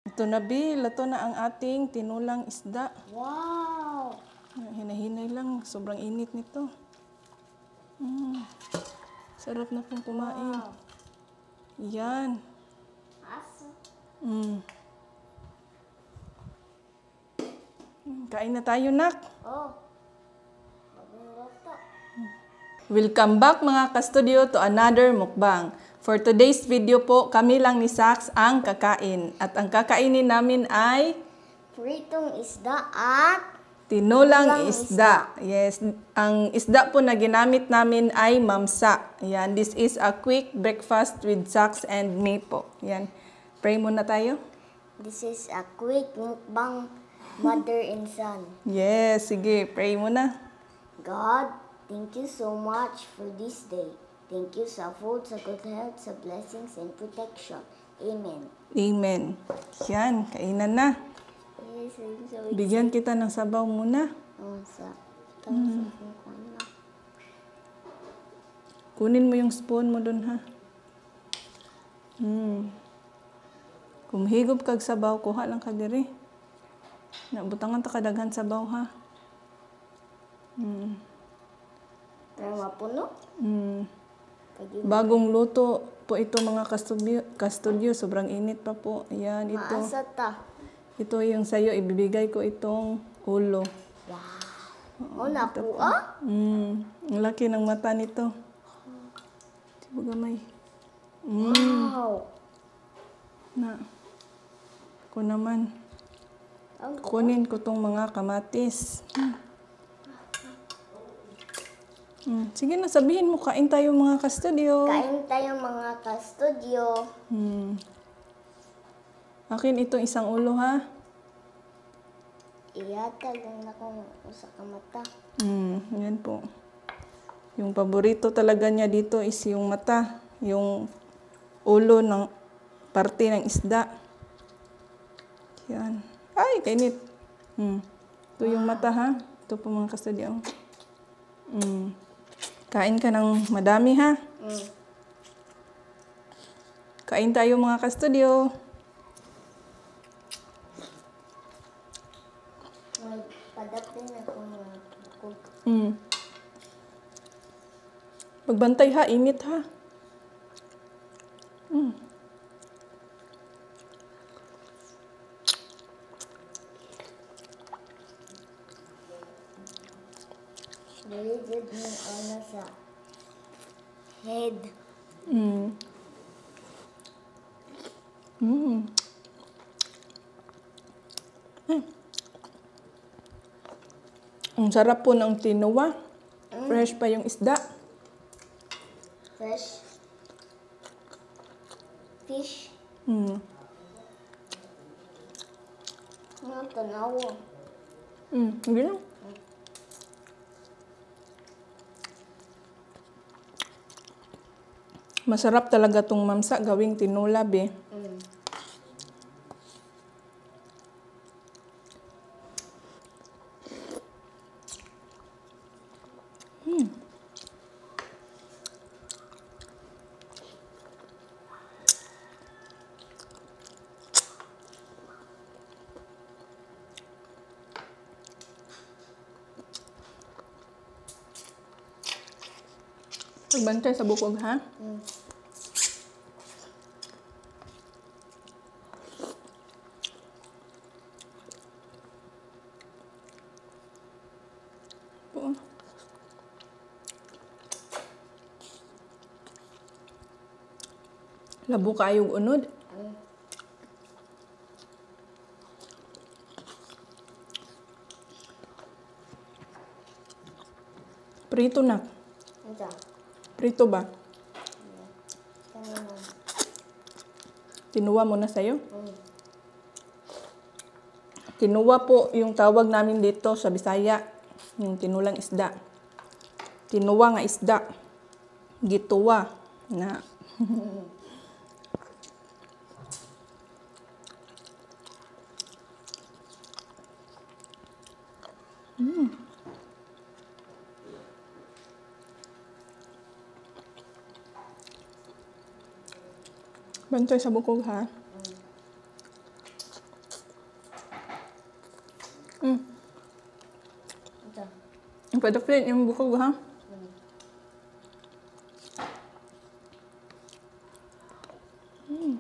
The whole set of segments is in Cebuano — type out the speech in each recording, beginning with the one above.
Ito na, Bill. Ito na ang ating tinulang isda. Wow! Hinahinay lang. Sobrang init nito. Sarap na pong kumain. Wow. Yan. Aso. Kain na tayo, nak. Oh. Bagong luto. Welcome back, mga kastudio, to another mukbang. For today's video po, kami lang ni Sax ang kakain. At ang kakainin namin ay Pritong isda at tinulang isda. Yes, ang isda po na ginamit namin ay mamsa. Yan, this is a quick breakfast with Sax and me po. Yan. Pray muna tayo. This is a quick mukbang mother and son. Yes, sige, pray muna. God, thank you so much for this day. Thank you sa food, sa good health, sa blessings and protection. Amen. Amen. Yan, kainan na. Yes, I'm so excited. Bigyan kita ng sabaw muna. Oh, sa sa na. Kunin mo yung spoon mo dun, ha. Kung higop kag sabaw, kuha lang ka diri. Nabutangan ta kadaghan sabaw, ha. Pero mapuno? Bagong luto po ito, mga kastudyo. Sobrang init pa po. Ayan, ito. Maasa ta. Ito yung sayo. Ibibigay ko itong ulo. Wow. Oh, nakuha? Ang laki ng mata nito. Diba gamay? Wow. Na. Ako naman. Kunin ko tong mga kamatis. Sige na, sabihin mo, kain tayo, mga kastudyo. Kain tayo, mga kastudyo. Akin itong isang ulo, ha? Ihatag ang akong usa ka mata. Yan po. Yung paborito talaga niya dito is yung mata. Yung ulo ng parte ng isda. Yan. Ay, kainit. Ito yung mata, ha? Ito po, mga kastudyo. Kain ka ng madami, ha? Kain tayo, mga kastudyo. Padapin ako mga bukog. Magbantay, ha, init, ha. Very good yung ano sa head. Ang sarap po ng tinuwa. Fresh pa yung isda. Fresh fish. Mga tanawa. Hindi lang. Masarap talaga tong mamsa gawing tinula, be. Pagbantay sa bukog, ha? Po. Labo kaayong unod. Prito na. Ito. Prito ba? Tinuwa mo na sa'yo? Tinuwa po yung tawag namin dito sa Bisaya. Yung tinulang isda. Tinuwa nga isda. Gituwa. Na. Bantay sa bukog, ha? Padaplit yung bukog, ha? Mm.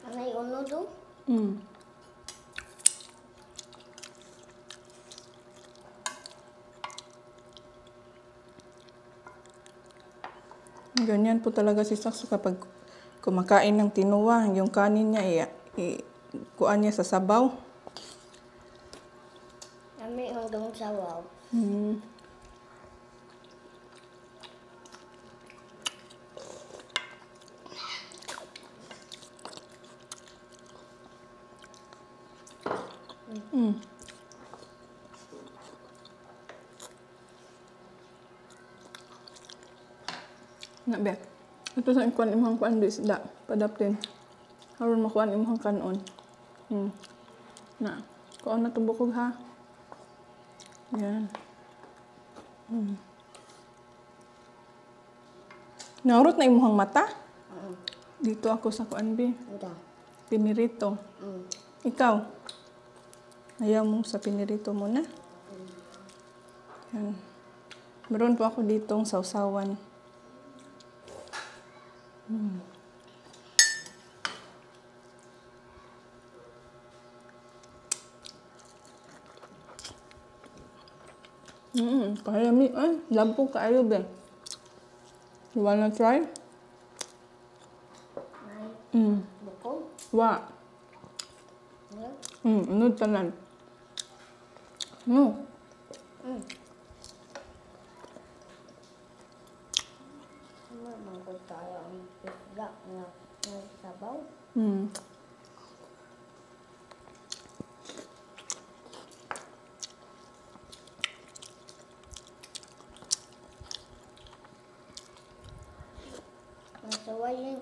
Anay uno do? Mm. Ganyan po talaga si Sakso kapag kumakain ng tinuwa. Yung kanin niya, kuan niya sa sabaw. Nami hanggang sabaw. Mm. Mm. Na be. Ito sa ikuan imong kuan di isda, padaptin. Aron makuan imong kanon. Na. Kuan na tubokog ha. Yan. Mm. Naurot na imong mata? Dito ako sa kuan be. Pinirito. Mm. Ikaw. Ayaw mo sa pinirito muna. Yan. Meron po ako ditong sausawan. Mm. Kaya mi, ay, lampo kaayo be. You wanna try? Mm. Buko? Wa. Yeah. Unod tanan. No. Mm. Sabaw. Mm. Masaway yung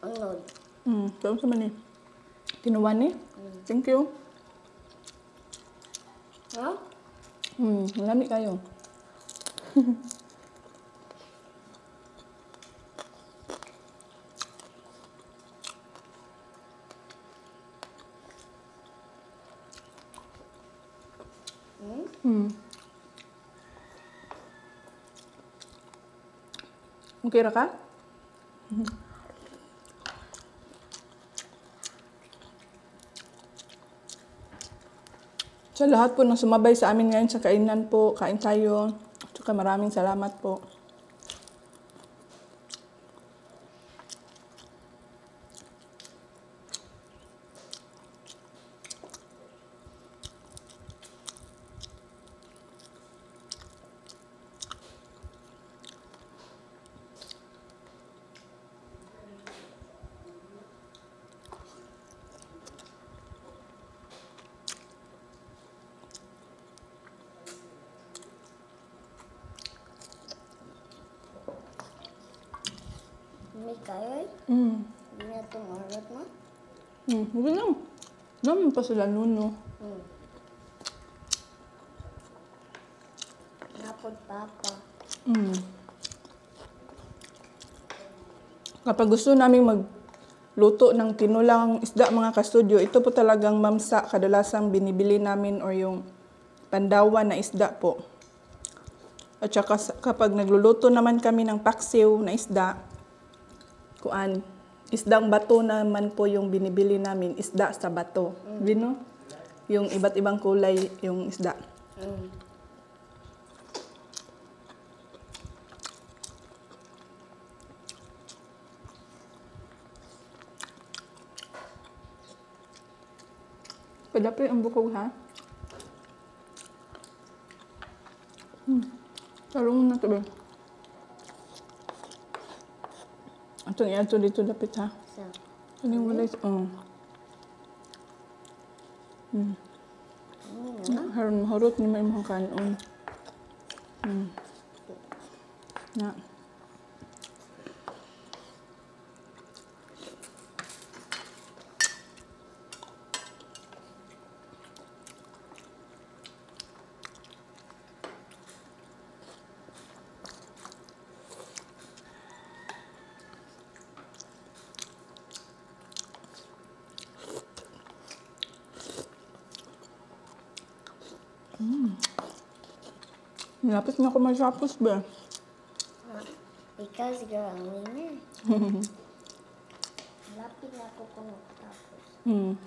unod. Mm, sa man eh. Kinuha ni? Mm. Thank you. Huh? Lami kayo. Mm. Okay ra ka? Sa lahat po na sumabay sa amin ngayon sa kainan po, kain tayo. Tsaka maraming salamat po. May kayo? Mm. Hindi na tumarot na? Hindi lang. Naman pa sila nuno. Mm. Napod papa. Mm. Kapag gusto namin magluto ng tinulang isda mga ka-studio, ito po talagang mamsa kadalasang binibili namin or yung pandawan na isda po. At saka kapag nagluluto naman kami ng paksiw na isda, kuan, isdang bato naman po yung binibili namin, isda sa bato. Mm. Bino? Yung iba't ibang kulay yung isda. Mm. Padapit ang bukog ha. Tarong na to ba? Atong iadto dito dapit ha. Sa. Ano yung walay? Oh. Ano na? Haron mahurot ni may imong kanon. Na. Lapit na ako matapos ba? Because you're a winner. Lapit na ako kung matapos.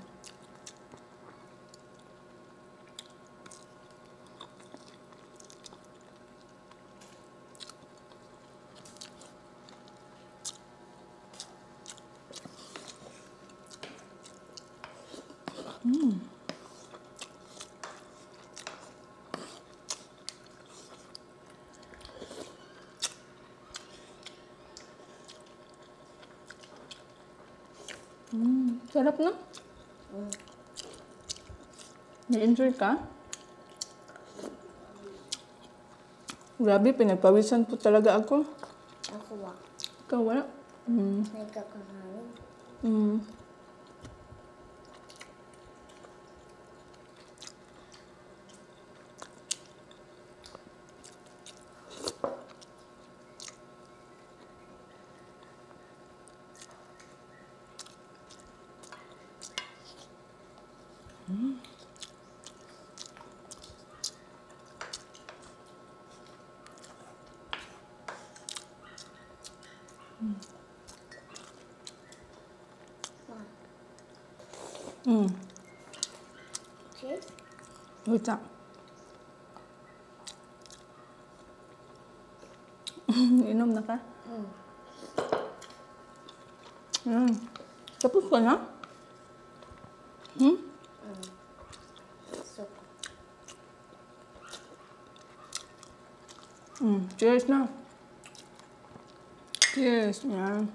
Sarap, no? Nag-enjoy ka? Grabe, pinagpawisan po talaga ako. Ako ba? Ikaw wala? Nagkakahangin. Cheers. Wait lang. Inom na ka? Tapos ka na? Hmm? Soup. Cheers na. Cheers. Yan.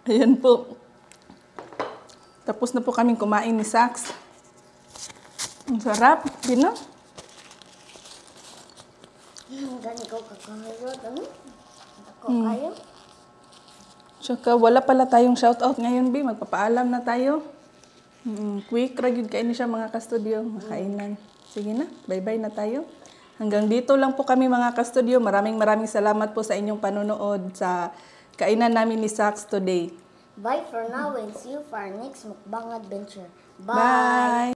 Ayan po. Tapos na po kaming kumain ni Sax. Ang sarap. Di na? Gani ko kakahirot. Ano? Ako kayo? Tsaka wala pala tayong shoutout ngayon, B. Magpapaalam na tayo. Quick ra gyud kayo ni siya, mga kastudio. Makainan. Sige na. Bye-bye na tayo. Hanggang dito lang po kami, mga kastudio. Maraming maraming salamat po sa inyong panonood sa kainan namin ni Sax today. Bye for now and see you for our next mukbang adventure. Bye! Bye!